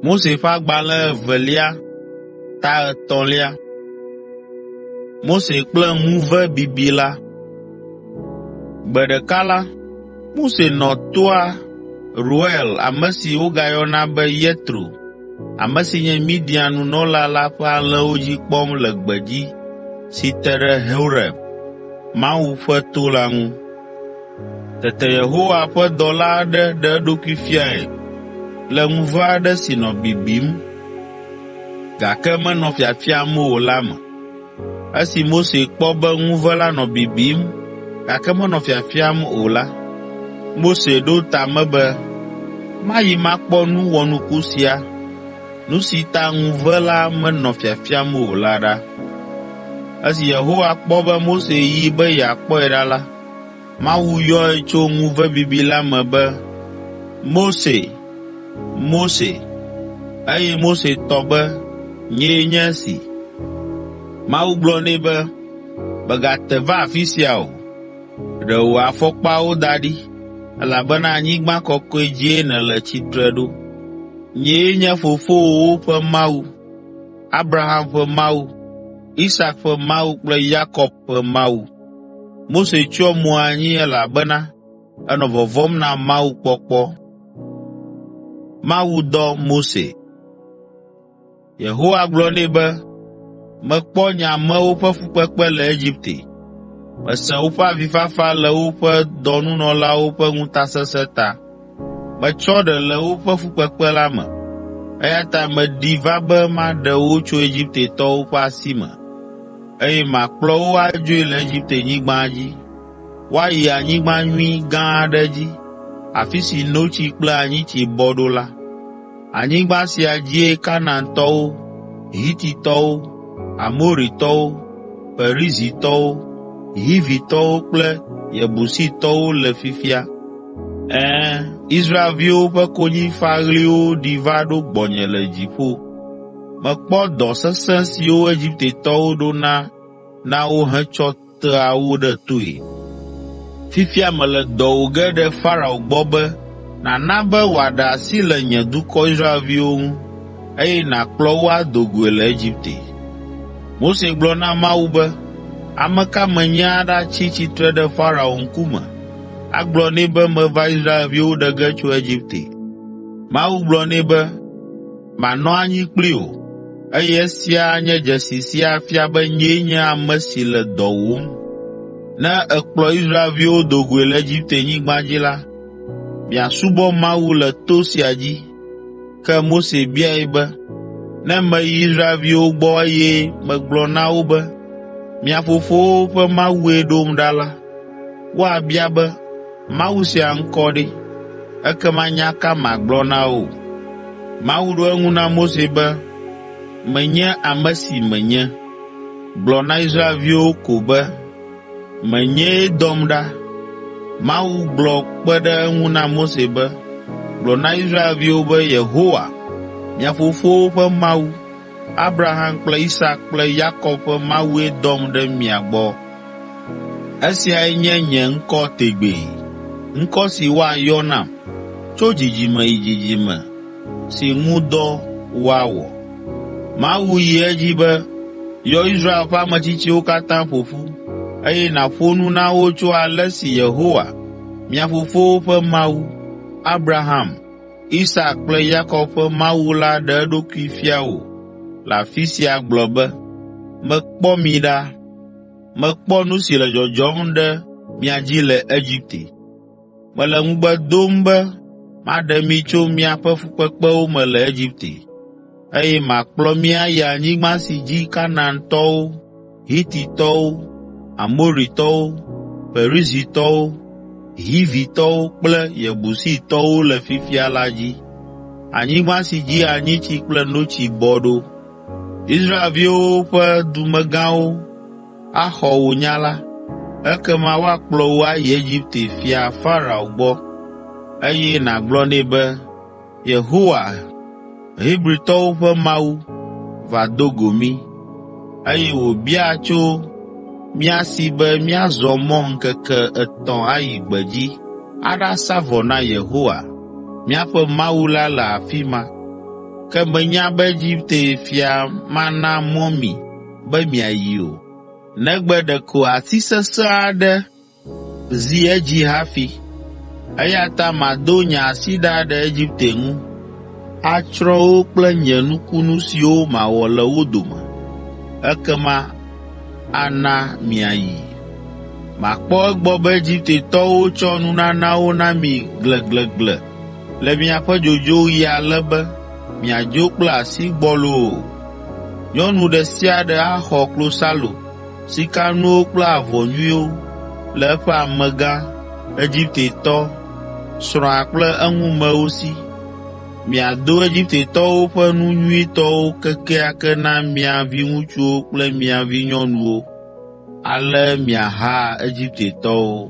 Mose ƒe Agbalẽ evelia ta etɔ̃lia. Mose kple ŋuve bibi la. Gbe ɖeka la, Mose nɔ toa Reuel ame si wogayɔna be Yetro, ame si nye Midian nunɔla la ƒe alẽwo dzi kpɔm le gbedzi si te ɖe Horeb, Mawu ƒe to la ŋu. Tete Yehowa ƒe dɔla aɖe ɖe eɖokui fiae le ŋuve aɖe si nɔ bibim, gake menɔ fiafiam o la me. Esi Mose kpɔ be ŋuve la nɔ bibim, gake menɔ fiafiam o la, Mose ɖo ta me be, “Mayi makpɔ nu wɔnuku sia, nu si ta ŋuve la menɔ fiafiam o la ɖa.” Esi Yehowa kpɔ be Mose yi be yeakpɔe ɖa la, Mawu yɔe tso ŋuve bibi la me be, “Mose! Mose!” Eye Mose tɔ be, “Nyee nye esi.” Mawu gblɔ nɛ be, “Mègate va afi sia o. Ɖe wò afɔkpawo da ɖi, elabena anyigba kɔkɔe dzie nèle tsitre ɖo. Nyee nye fofowòwo ƒe Mawu, Abraham ƒe Mawu, Isak ƒe Mawu kple Yakob ƒe Mawu.” Mose tsyɔ mo anyi elabena enɔ vɔvɔ̃m na Mawu kpɔkpɔ. Mawu dɔ Mose. Yehowa gblɔ nɛ be, “Mekpɔ nye amewo ƒe fukpekpe le Egipte. Mese woƒe avifafa le woƒe dɔnunɔlawo ƒe ŋutasesẽ ta. Metsɔ ɖe le woƒe fukpekpe la me, eya ta meɖi va be maɖe wo tso Egiptetɔwo ƒe asi me, eye makplɔ wo adzoe le Egiptenyigba dzi, woayi anyigba nyui gã aɖe dzi, afi si notsi kple anyitsi bɔ ɖo la. Anyigba sia dzie Kanaantɔwo, Hititɔwo, Amoritɔwo, Perizitɔwo, Hivitɔwo kple Yebusitɔwo le fifia. Ɛ̃, Israelviwo ƒe konyifaɣliwo ɖi va ɖo gbɔnye le dziƒo. Mekpɔ dɔ sesẽ siwo Egiptetɔwo ɖona na wo hetsɔ tea wo ɖe toe. Fifia mele dɔ wò ge ɖe Farao gbɔ be nàna be wòaɖe asi le nye dukɔ Israelviwo ŋu, eye nàkplɔ wo ado goe le Egipte.” Mose gblɔ na Mawu be, “Ame ka menye aɖatsi tsitre ɖe Farao ŋkume, agblɔ nɛ be meva Israelviwo ɖe ge tso Egipte?” Mawu gblɔ nɛ be, “Manɔ anyi kpli wò, eye esia anye dzesi si afia be nyee nye ame si le dɔwòm. Ne èkplɔ Israelviwo do goe le Egiptenyigba dzi la, miasubɔ Mawu le to sia dzi.” Ke Mose biae be, “Ne meyi Israelviwo gbɔ eye megblɔ na wo be, ‘Mia fofowo ƒe Mawue ɖom ɖa’ la, woabia be, ‘Mawu sia ŋkɔ ɖe?’ Ekema nya ka magblɔ na wo?” Mawu ɖo eŋu na Mose be, “Menye ame si menye. Gblɔ na Israelviwo ko be, ‘Menyee dɔm ɖa.’ ” Mawu gblɔ kpe ɖe eŋu na Mose be, “Gblɔ na Israelviwo be, ‘Yehowa, mia fofowo ƒe Mawu, Abraham kple Isak kple Yakob ƒe Mawue dɔm ɖe mia gbɔ.’ Esiae nye nye ŋkɔ tegbee, ŋkɔ si woayɔ nam tso dzidzime yi dzidzime si ŋu dɔ woawɔ.” Mawu yi edzi be, “Yɔ Israel ƒe ametsitsiwo katã ƒo ƒu, eye nàƒo nu na wo tso ale si Yehowa, mia fofowo ƒe Mawu, Abraham, Isak kple Yakob ƒe Mawu la ɖe eɖokui fia wò le afi sia gblɔ be, ‘Mekpɔ mi ɖa. Mekpɔ nu si le dzɔdzɔm ɖe mia dzi le Egipte. Mele ŋugbe dom be maɖe mi tso miaƒe fukpekpewo me le Egipte, eye makplɔ mi ayi anyigba si dzi Kanaantɔwo, Hititɔwo, Amoritɔwo, Perizitɔwo, Hivitɔwo kple Yebusitɔwo le fifia la dzi, anyigba si dzi anyitsi kple notsi bɔ ɖo.’ Israelviwo ƒe dumegãwo axɔ wò nya la, ekema woakplɔ wò ayi Egipte fia Farao gbɔ, eye nàgblɔ nɛ be, ‘Yehowa, Hebritɔwo ƒe Mawu, va do go mí, eye wòbia tso mía si be míazɔ mɔ ŋkeke etɔ̃ ayi gbedzi aɖasa vɔ na Yehowa, míaƒe Mawu la le afi ma.’ Ke menya be Egipte fia mana mɔ mi be miayi o, negbe ɖeko asi sesẽ aɖe zi edzi hafi. Eya ta mado nye asi ɖa ɖe Egipte ŋu, atsrɔ̃ wo kple nye nukunu siwo mawɔ le wo dome. Ekema ana miayi. Makpɔ egbɔ be Egiptetɔwo tsɔ nunanawo na mi gleglegle le miaƒe dzodzoɣi ale be miadzo kple asi gbɔlo o. Nyɔnu ɖe sia ɖe axɔ klosalo, sikanuwo kple avɔ nyuiwo le eƒe amegã, Egiptetɔ, srɔ̃a kple eŋumewo si. Miado Egiptetɔwo ƒe nu nyuitɔwo kekeake na mia viŋutsuwo kple mia vinyɔnuwo. Ale miaha Egiptetɔwo.